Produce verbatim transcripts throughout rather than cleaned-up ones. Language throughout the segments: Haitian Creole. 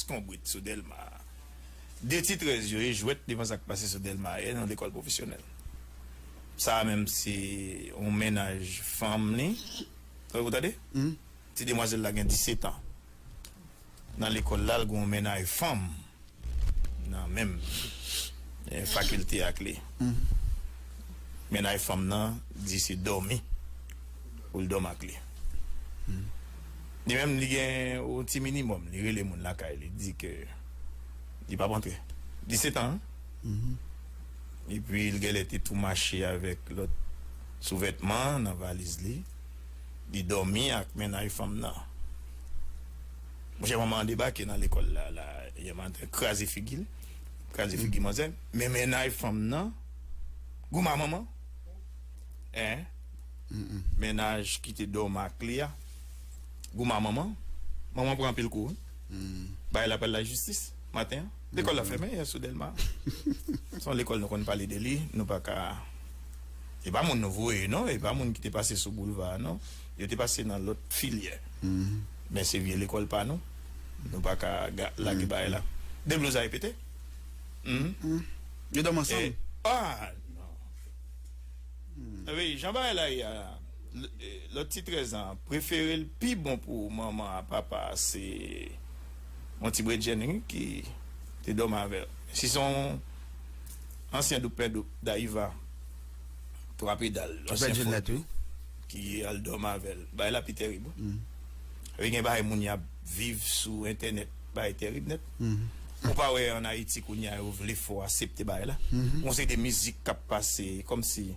konbrit sou Dèlma a. De ti trèz yo, e jwèt devan sa k pase sou Dèlma a yè nan lekòl pwofesyonèl. Sa a menm se yon mennaj fanm li. Ou tande? Ti demwazèl la gen disèt an. Nan lekòl la, l gen yon mennaj fanm nan menm, eh, fakilte ak li. Mennaj fanm nan di se dòmi pou l dòmi ak li. Li menm, li gen yon ti minimòm, li rele moun lakay li, di ke li p ap antre. Disèt an, wi. Epi, l genlè te tou mache avèk lòt souvètman nan valiz li. Li dòmi ak mennaj fanm nan. Monchè, manman an debake nan lekòl la, la, yè maten, kraze figi l. Kraze figi manzè. Men mennaj fanm nan, goumen manman. Hein? Mennaj ki te dòmi ak li a, goumen manman. Manman pran anpil kou, wi. Bagay la pral lajistis maten an. Lekòl la fèmen yè sou Dèlma. Se yon lekòl nou konn pale de li, nou pa ka, e pa moun nou voye, non, e pa moun ki te pase sou boulva a, non. Yo te pase nan lòt filyè. Men se vye lekòl pa nou. Nou pa ka ga- lage bagay la. De blouza repete. Yo dòmi ansanm. E, ah, non. Wi, jan bagay la ye a, l- e, lòt ti trèz an, prefere l pi bon pou manman a, papa a, se yon ti bredjenn, wi, ki te dòmi avè l. Si se yon ansyen doup pen doup, Dayiva, twa pedal, ansyen fòl, ki al dòmi avè l. Bagay la pi tèrib, wi. Wi, gen bagay moun y ap viv sou entènèt, bagay tèrib nèt. Ou pa wè ann Ayiti kounye a yo vle fè w aksepte bagay la. Yon seri de mizik k ap pase kòmsi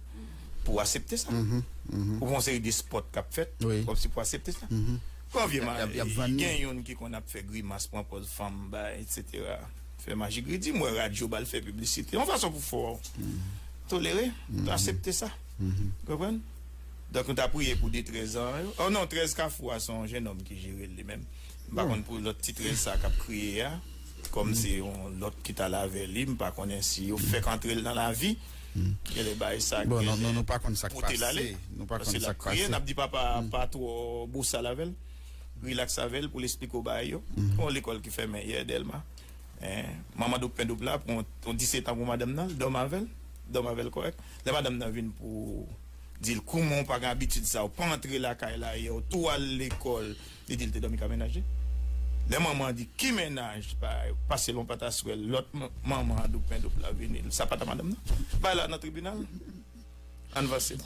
pou w aksepte sa. Ou yon seri de spòt k ap fèt kòmsi pou w aksepte sa. Pran vye ma- gen youn ki konn ap fè grimas, pran pòz fanm, bay, etsetera. Fè maji gridi, m wè radyo ba l fè piblisite. Yon fason pou fè w tolere, aksepte sa. Konprann? Donk, nou ta priye pou de trèz an yo. Oh non, trèz Kafou a, se yon jennonm ki jere l li menm. M pa konn pou lòt ti trèz sa k ap kriye a. Kòm se yon lòt ki t al avè li, m pa konnen si yo fèk antre l nan lavi. Genlè bagay sa genlè pote l ale. Paske l ap kriye, n ap di papa a pa twò bosal avè l. Rilaks avè l pou l esplike w bagay yo. Yon lekòl ki fèmen yè, Dèlma. Hein, manman Dopen Dop la, pran yon disèt an pou madanm nan, l dòmi avè l, dòmi avè l kòrèk. Lè madanm nan vin pou di l kouman w pa gen abitid sa, w pa antre lakay la yè, w tou al lekòl, li di l te dòmi ka mennaj li. Lè manman an di ki mennaj, pa, pase l yon pataswèl, lòt man- manman a Dopen Dop la vini, l sapata madanm nan. Bay la nan tribinal. Ann vanse.